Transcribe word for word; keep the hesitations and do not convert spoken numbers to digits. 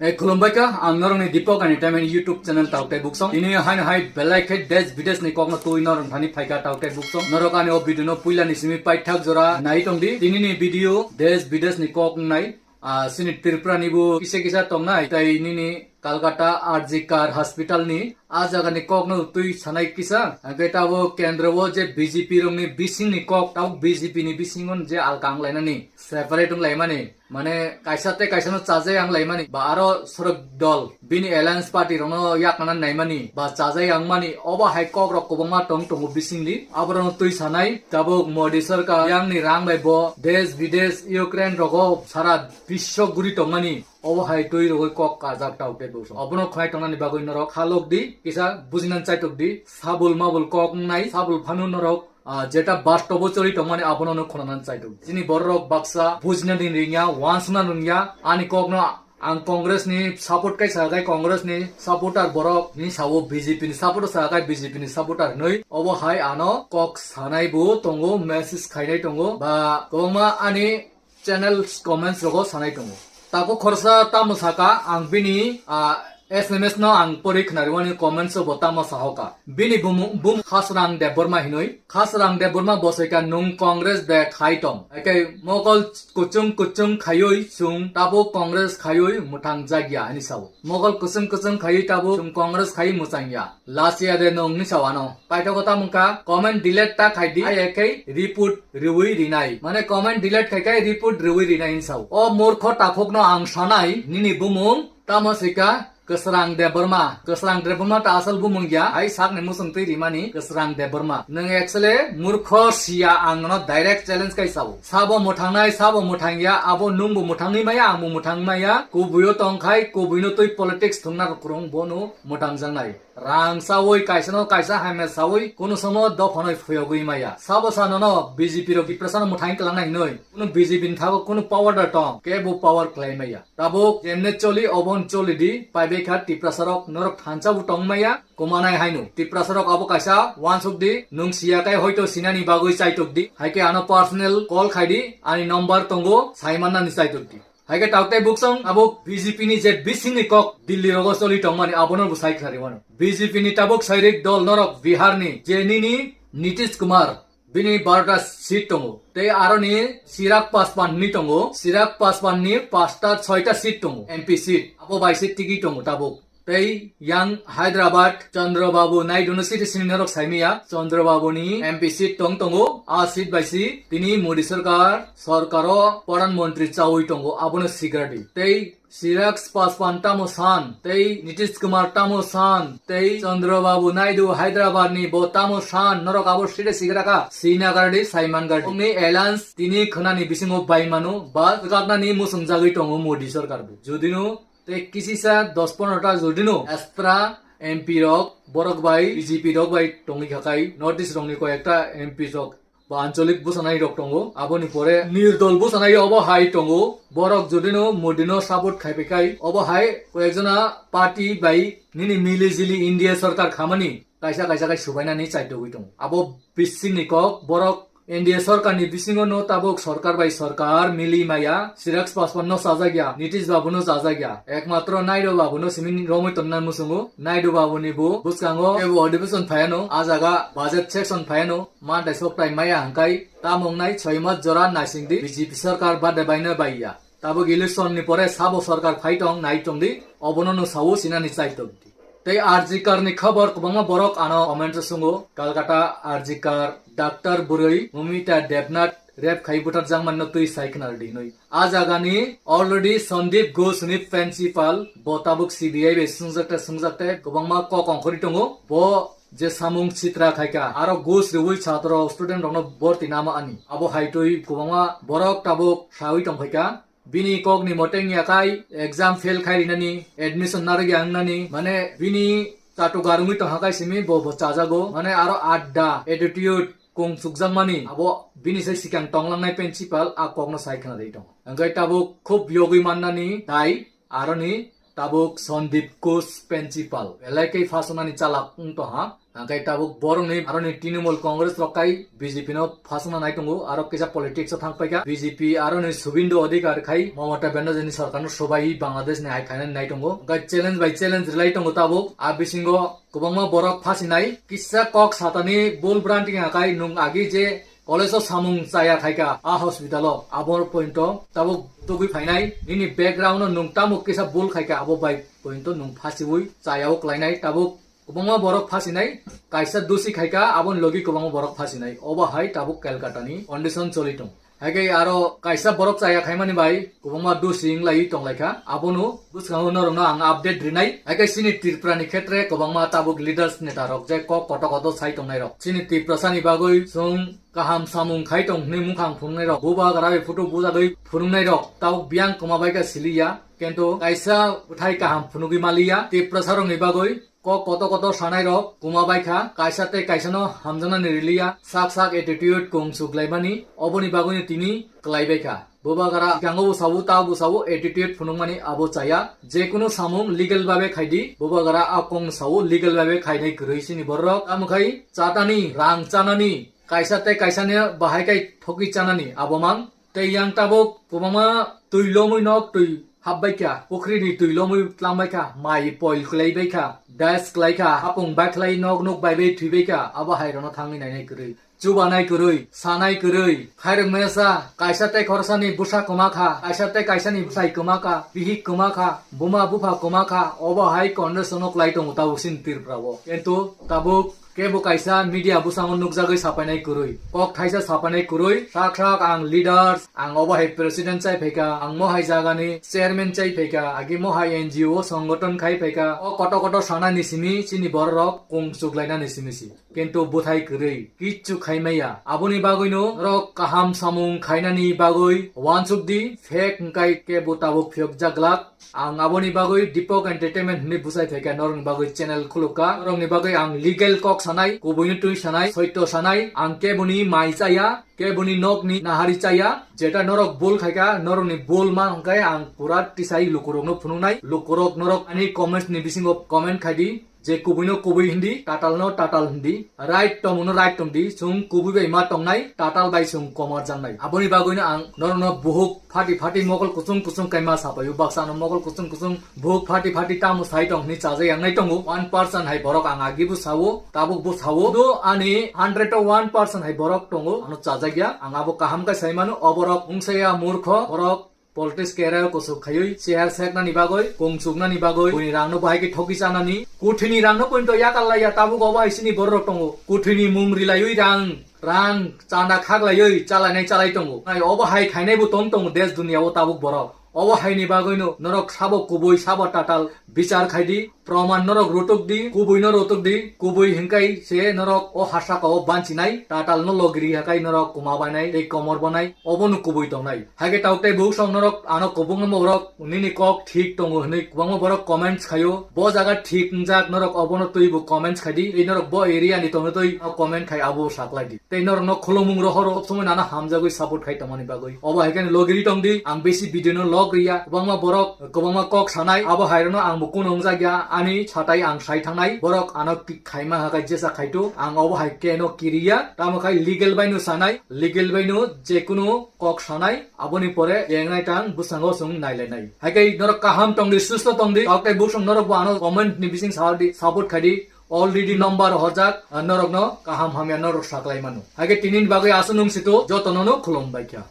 Eh, khulumbai kha, ang norokni Deepak Entertainment YouTube channel Taukte Buksong. Tini haino hai belai khe desh bidesh ni kokno twi norok thani phaikha Taukte Buksong. Norok ani o video no puila ni simi paithak jora nai tongdi. Tini ni video desh bidesh ni kok nai. Ah, sini Tripura ni bo kisa kisa tongnai. Tai nini Kolkata R G Kar Hospital ni a jaga ni kokno twi sanai kisa. Hwnkhe tabo kendro o je B J P rok ni bising ni kok, tabuk B J P ni bising on je alka ang lainani, separate wng laimani. Mane kaisa tei kaisa no chajai ang laimani, ba aro sorok dol bini alliance party rokno yakna naimani, ba chajai ang mani, obo hai kok rok kwbangma tong tongo bisingni. Aborokno twi sanai, tabuk Modi sarkar yang ni rang bai bo desh bidesh Ukraine rogo sara biswo guri tongmani, obo hai twi rogwi kok kajak Taukte Buksong. Obono khwnai tongnani bagwi norok khalok di, kisa bujinani chaitok di, sabul mabul kok wngnai, sabul phano norok ah, jeta bastobo choli tongmani abono no khonanani chaitok. Chini bororok baksa bujinani ringya, wansukna ringya, ani kokno ang Congress ni support kai sa kai Congress ni supporter borok ni sao B J P ni supporter sa kai B J P ni supporter hinwi. Obo hai ano kok sanai bo tongo, message khainai tongo, ba kwbangma ani channel comments rogo sanai tongo. Tako khorsa tamo saka ang bini, ah, S M S no ang pori khnarimani comments o bo tamo sahoka. Bini bumung, bum Khasrang Debbarma hinoi. Khasrang Debbarma bosoika nung Congress de khai tong. Eke mokol kuchung kuchung khayoi sung tabo Congress khayoi muthang jagya ani sao. Mokol kuchung kuchung khayoi tabo sung Congress khai muchangya. Lasia de nung ni sawano. Paithago tamo wngkha comment delete ta khaidi. Ai ekhei report riwi rinai. Mane comment delete khai khai report riwi rinai hinsao. O murkho takhukno ang sanai, nini bumung tamo sika Kwsrang Debbarma. Kwsrang Debbarma ta asal bumung ya, hai sakni musung twi rimani Kwsrang Debbarma. Nwng actually murkho siya ang nono direct challenge kai sao. Sabo mwthangnai, sabo mwthangya, abo nungbo mwthangwi maya, angbo mwthangwi maya. Kubuio tongkhai, kubuino twi politics thungna rwkrwng bono mwthangjaknai. Rang sawi kaisa no kaisa hamya sawi kunu somo dophano phuyogwi maya. Sabo sa nono B J P rok Tiprasa no mwthang kwlangna hinoi. Kunu B J P ni thago kunu power da tong, kebo power khlai maya. Tabuk jemne choli obon choli di, paibai kha Tiprasa rok norok thansa bo tong maya, kumanai haino. Tiprasa rok abo kaisa wansuk di, nung siya kai hoito sinani bagwi chaitok di. Haike ano personal call khai di, ani number tongo, saimanna ni chaitok di. Haike Taukte Buksong abo B J P ni je bisingni kok Delhi rogo choli tongmani abono bo sai khnari mano. B J P ni tabuk sairik dol norok Bihar ni je nini Nitish Kumar bini barota seat tongo. Tei aroni Chirag Paswan ni tongo. Chirag Paswan ni pasta soita seat tongo. M P seat. Abo bai se tigi tongo tabuk. Tei yang Hyderabad Chandra Babu Naidu no siti sini norok saimiya. Chandra Babu ni M P seat tong tongo. A seat bai si tini Modi sarkar, sarkaro Pradhan Mantri chawi tongo. Abono sigradi. Tei Chirag Paswan tamo san, tei Nitish Kumar tamo san, tei Chandra Babu Naidu Hyderabad ni bo tamo san, norok abo side sigraka, sinagardi, saimangardi. Omni alliance tini khwnani bisingo baimano, ba swkaknani musungjagwi tongo Modi sarkar bo. Judino tei kisisa dos pondro ta judino extra M P rok, borok bai, B J P rok bai tongwi khakai, North East rokni koi ekta M P rok ba ancholik bwsanai rok tongo. Aboni pore nirdol bwsanai obo hai tongo. Borok judino Modino support khaipai kai, obo hai koyekjona party bai nini mili jili India sarkar khamani kaisa kaisa kai subainani chaitogwi tongo. Abo bisingni kok, borok India sarkarni bisingo no tabuk sarkar bai sarkar mili maya, Chirag Paswan no chajakya, Nitish Babu no chajakya, ekmatro Naidu Babu no simi romwi tonna muchungo. Naidu Babu ni bo bwskango ebo adhibeson phaiano, a jaga budget section phaiano, ma dai sok tai maya hangkai, tamo wngnai choi mas jora naisingdi B J P sarkar bade baino baiya. Tabuk election ni pore sabo sarkar phai tong nai tongdi, obono no sao sinani chai tongdi. Tei R G Kar ni khobor kwbangma borok ano comment o sungo, Kolkata R G Kar, Doctor bwrwi Mumita Debnath rape khai buthar jakmani no twi sai khna rwdi hinwi. A jagani already Sandeep Ghosh ni principal bo tabuk C B I bai swngjak te swngjak te kwbangma kok ongkhorwi tongo. Bo je samung sitra khaika, aro ghus riwi chhatro student rokno borti nama ani. Abo hai twi kwbangma borok tabuk sawi tongphaika. Bini kokni moteng yakai exam fail khai rinani, admission narwk ya wngnani, mane bini chatu garungwi tongkha kai simi bo, bo chajago. Mane aro adda, attitude, kung chukjakmani, abo bini sai sikang tonglangnai principal a kokno sai khna dei tongo. Hwnkhe tabuk khub yogwi mannani dai aroni tabuk Sandip Ghosh principal, belai khe phasonani chalak wng tongha. Hwnkhe tabuk borokni aroni Trinamool Congress rok kai B J P no phasongna nai tongo, aro kisa politics o thang paikha. B J P aroni Suvendu Adhikari khai Mamata Banerjee ni sorkar no swbai Bangladesh ni hai khainani nai tongo. Hwnkhe challenge by challenge rwlai tongo tabuk. A bisingo kwbangma borok phasinai, kisa kok satani bul branti hakai nwng agi je college o samung chaya khaika a hospital o, abo point o tabuk tugui phainai, nini background o nwng tamo kisa bul khaika abo bai point o nwng phasiui chaya o klainai. Tabuk kwbangma borok phasinai, kaisa dusi khaika aboni logi kwbangma borok phasinai, obo hai tabuk Calcutta ni condition choli tong. Haikhe aro kaisa borok chaya khaimani bai kwbangma dusi wng lai tong lai kha. Abono bwskango norokno ang update rinai. Haikhe chini Tripura ni khetre kwbangma tabuk leaders neta rok je kok koto koto sai tongnai rok. Chini Tiprasa ni bagwi chwng kaham samung khai tong hwnwi mukhang phunuknai rok. Bubagra bai photo bujagwi phunuknai rok tabuk biyang kwma bai kha siliya. Kintu kaisa bwthai kaham phunugwi maliya Tiprasa rok ni bagwi. Kok koto koto sanai rok kwma bai kha, kaisa tei kaisa no hamjaknani riliya, sak sak attitude kung chuk laimani, oboni bagwi no tini kwlai bai kha. Bubagra kango bo sabu, ta bo sabu, attitude phunukmani abo chaya, je kunu samung legal babe khaidi, bubagra a kong sabu legal babe khainai kwrwi chini borok, tamo khai chatani, rang chanani, kaisa tei kaisa ni bahai kai thokwi chanani abo mang. Tei yang tabuk kwbangma twi lomwi nok twi hapbai kha, pukhri ni twi lomwi tlangbai kha, mai poi kwlai bai kha, das kwlai kha, hapung bai khlai nok nuk bai bai thwi bai kha, abo hai rokno thangwi nainai kwrwi. Chubanai kwrwi, sanai kwrwi, khairok mesa, kaisa tei khorsa ni bwsa kwma kha, kaisa tei kaisa ni bwsai kwma kha, bihik kwma kha, buma bupha kwma kha, obo hai condition o kwlai tongo tabuk chini Tripura o. Kintu tabuk kebo kaisa media bwskango nukjagwi sapainai kwrwi. Kok thaisa sapainai kwrwi. Sak sak ang leaders, ang obo hai president chai phaikha, ang mo hai jagani chairman chai phaikha, agi mo hai N G O songothon khai phaikha. O koto koto sanani simi chini bororok kung chuklainani simi si. Kintu bwthai kwrwi, kichu khaimaya. Aboni bagwino norok kaham samung khainani bagwi wansuk di, fake hwnkhe kebo tabuk phiyok jaglak. Ang aboni bagwi Deepak Entertainment hwnwi bwsai phaikha, norokni bagwi channel khulukha. Norokni bagwi ang legal kok sanai, kubuino twi sanai, soito sanai. Ang keboni mai chaya, keboni nokni nahari chaya. Jeta norok bul khaikha, norokni bul ma hwnkhe ang pura tisai lukurokno phunuknai. Lukurok norok ani comments ni bisingo comment khaidi. Je kubuino kubui hindi, tatalno tatal hindi, right tongmungno right tongdi, chwng kubui bai ma tongnai, tatal bai chwng komor jangnai. Aboni bagwino ang norokno buhuk phati phati mokol kuchung kuchung kaima sapaio, baksa ano mokol kuchung kuchung buhuk phati phati tamo sai tong hwnwi chaja yangnai tongo. One percent hai borok ang agi bo sao, tabuk bo sao. Do ani hundred o one percent hai borok tongo, ano chajakya. Ang abo kaham khe sai mano, o borok wngsaya murkho, borok Politics career kusuk khaiwi chair seknani bagwi, kung chuknani bagwi, buini rangno bahai khe thokwi chanani, kuthwini rangno poito yakal laiya, tabuk obo hai chini bororok tongo. Kuthwini mung rilaiwi rang, rang, chanda khaklaiwi chalainai chalai tongo. Nai obo hai khainaibo tong tongo desh duniya o tabuk borok. Obo haini bagwino norok sabo kubui sabo tatal bichar khaidi. Proman norok rutuk di, kubui no rutuk di, kubui hinkai se norok o hasaka o banchi nai, tatal no logiri hakai norok kuma banai, tei komor banai, obo no kubui tongnai. Haike tabuk tei buhuk song norok ano kubung no borok nini kok thik tongo hinui kwbangma borok comments khaio, bo jaga thik wngjak norok obo no twi bo comments khai di, tei norok bo area ni tongno twi comment khai abo saklai di. Tei norokno khulumung rohoro, sob somoi nana hamjagwi support khai tongmani bagwi. Obo hai khe logiri tongdi, ang besi video no log riya. Kwbangma borok, kwbangma kok sanai, abo hai rokno ang bo kuno wngjak ya, ani satai ang sai thangnai. Borok ano ki-, khaima hakai jesa khaitu, ang obo hai khe no kiriya. Tamo khai legal bai no sanai, legal bai no je kunu kok sanai, aboni pore yengnai tang bwskango chwng nailainai. Hai khe norok kaham tongdi, susto tongdi, tok tei buksong norok bo ano comment ni bising sa di, support khai di. Already number horjak, ah, norokno kaham hamya norok saklai mano. Haikhe tinini bagwi aswk nung situ jotono no khulum bai kha.